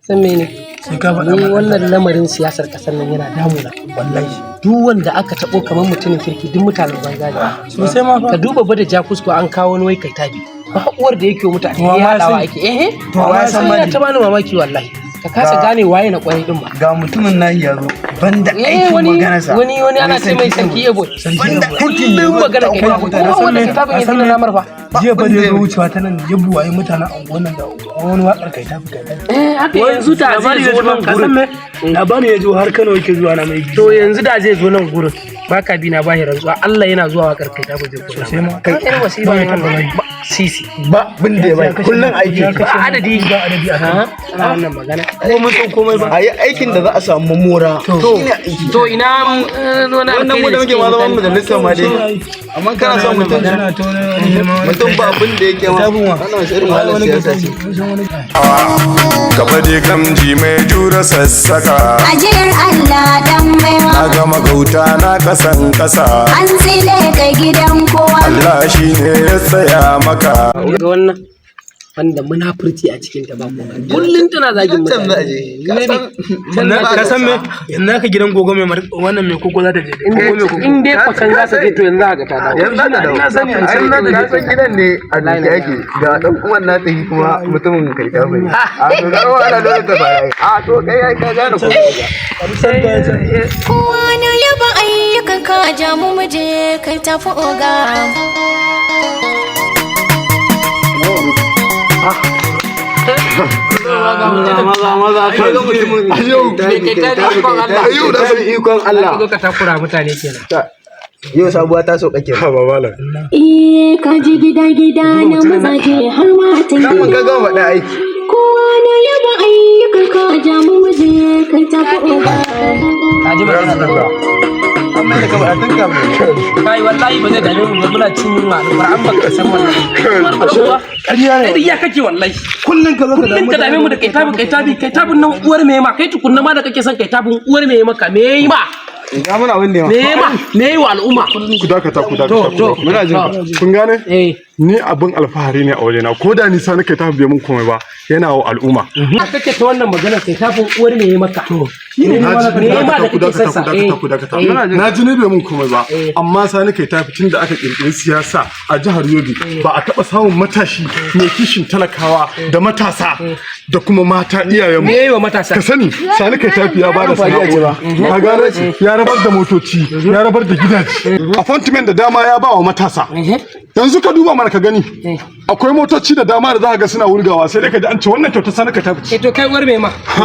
San mene? Sai ka faɗa Ni mana. wannan lamarin siyasar kasar nan yana damuna. Wallahi. Duk wanda aka taɓo kamar mutumin kirki, duk mutanen banza ne. Sosai ma fa. Ka duba ba da Jakusko, an kawo wani wai kai tabi. Ba uwar da yake wa mutane To, amma ya haɗawa sani. ake. Eh. To, amma Sai san yana bari. ta bani mamaki wallahi. Ka kasa gane waye na kwarai din ma. Ga mutumin nan ya zo, banda Eh, aikin wani maganarsa. wani ana ce mai Sarki Ebo. Banda Kullum magana kai tabi. Ka Kuma san wanda me? kai tabin Ka yanzu san na me? namar fa. Jiya fa da ya zo wucewa ta nan, ya buwaye mutanen anguwan nan da wani waƙar kai tafi kai tafi. Eh, haka yanzu da zai zo nan Ka san gurin. me? Labari ya zo har Kano yake zuwa na mai. To, yanzu da zai zo nan gurin, baka bi na bashi rantsuwa, Allah yana zuwa waƙar kai tafi zai kula. Sosai ma. Kai irin wasiba Ba ne ya taɓa wannan. bari. Ba sisi. Ba bin da ya bai kullum aiki. Ya kashe Ba adadi. Ba adadi a Ha? kan. Ana wannan magana. Ko mun san komai ba, a yi aikin da za a samu mora, shine aiki. To, ina wani Wannan mu da muke ma zaman majalisar ma dai, amma kana son mutum Suna ta wani neman wani mutum ba abin da yake ma. Tabin wa? Wannan wasu irin wahalar Wani siyasa ce. Gaba dai gamji mai jura sassaka. Ajiyar Allah dan baiwa. Na gama gauta na kasan kasa. An tsile ga gidan kowa. Allah shi ne ya tsaya maka. Ga wannan wanda munafurci a cikin ta ba komai. Kullum tana zagin Can za a mutane. je. Ka san Ka san me? Yanzu haka gidan gogo mai wannan mai koko za ta je. Gogo mai koko. In dai kwacan za ta je, to yanzu za ka ga ta dawo. Yanzu za ta dawo. Ina sani, an Ai, san ka san gidan ne a duke yake, ga dan uwan nata shi kuma mutumin kai ta bai a to ga ana dole ta fara a to kai ai ka gane ko. Kowa na yaba ayyukan ka, ja mu muje kai tafi oga. Maza maza, ka ga mutumin Yau da kai ikon Allah. Ka zo ka takura mutane kenan. Yau sabuwa ta sauka kenan. Ha ba. Eh, ka ji gida gida na mazaje har matan Mun ka gida. gama faɗa aiki. Kowa na yaba ayyukan ka, ja mu muje kai tafi oga. Ka ji magana da Amma da ka faɗa tun kafin. Kai, wallahi ba zai dame mu ba, muna cin yunwa, alƙur'an baka san wallahi. Ƙarya ne. Ƙarya kake wallahi. Kullum ka zo ka Kullum ka dame mu da kai tabi, kai tabi, kai tabin nan uwar me ma kai tukunna ma da kake son kai tabin, uwar me maka, me yi ma? Ga mana abin da yawa. Me yi ma, me yi wa al'umma? Ku dakata, ku dakata, ku dakata. Muna jin ka. Kun gane? Eh. Ni abin alfahari ne a wajena. Ko da nisa nake tafi bai mun komai ba, yana wa al'umma. Ka kake ta wannan magana, kai tabin uwar me yi maka? Shi ne Na ma ji- Me ma da ku kake dakata, son sa? ku dakata, ku dakata. Eh. Na ji ne bai mun komai ba, amma Sani kai tafi, tun da aka kirkiri siyasa a jihar Yobe, ba a taɓa samun matashi mai kishin talakawa da matasa da kuma mata iyayenmu. Me yi wa matasa? Ka sani, Sani kai tafi ya bada sana'o'i, ka gane, ya rabar da motoci, ya rabar da gidaje, appointment da dama ya ba wa matasa. Yanzu ka duba mana ka gani, akwai motoci da dama da za ka ga suna wurgawa, sai dai ka ji an ce wannan kyautar Sani kai tafi ce. Eh, to kai uwar me ma? Ku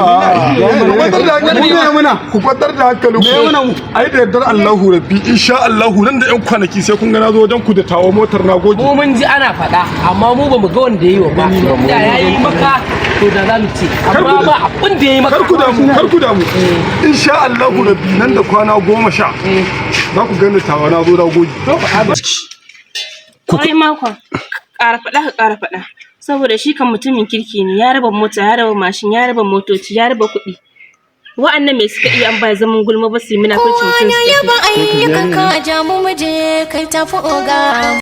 kwantar da hankali muna, ku kwantar da hankali ku. Ai da yardar Allahu Rabbi, insha Allahu, nan da yan kwanaki sai kun ga na zo wajen ku da tawo motar na goge. Mu mun ji ana faɗa, amma mu ba mu ga wanda ya yi wa ba. Da ya yi maka, to da za mu ce, amma ba abin da ya yi maka. Kar ku damu, kar ku damu, insha Allahu Rabbi, nan da kwana 10 za ku gani tawa na zo na goge. Kwarai makon, ƙara faɗa, ka ƙara faɗa. Saboda shi kan mutumin kirki ne, ya raba mota, ya raba mashin, ya raba motoci, ya raba kuɗi. Wa'annan me suka iya an ba zaman gulma ba su yi munafurci Kowa mutum na su tafi. yaba ayyukan ka, ja mu muje kai tafi oga.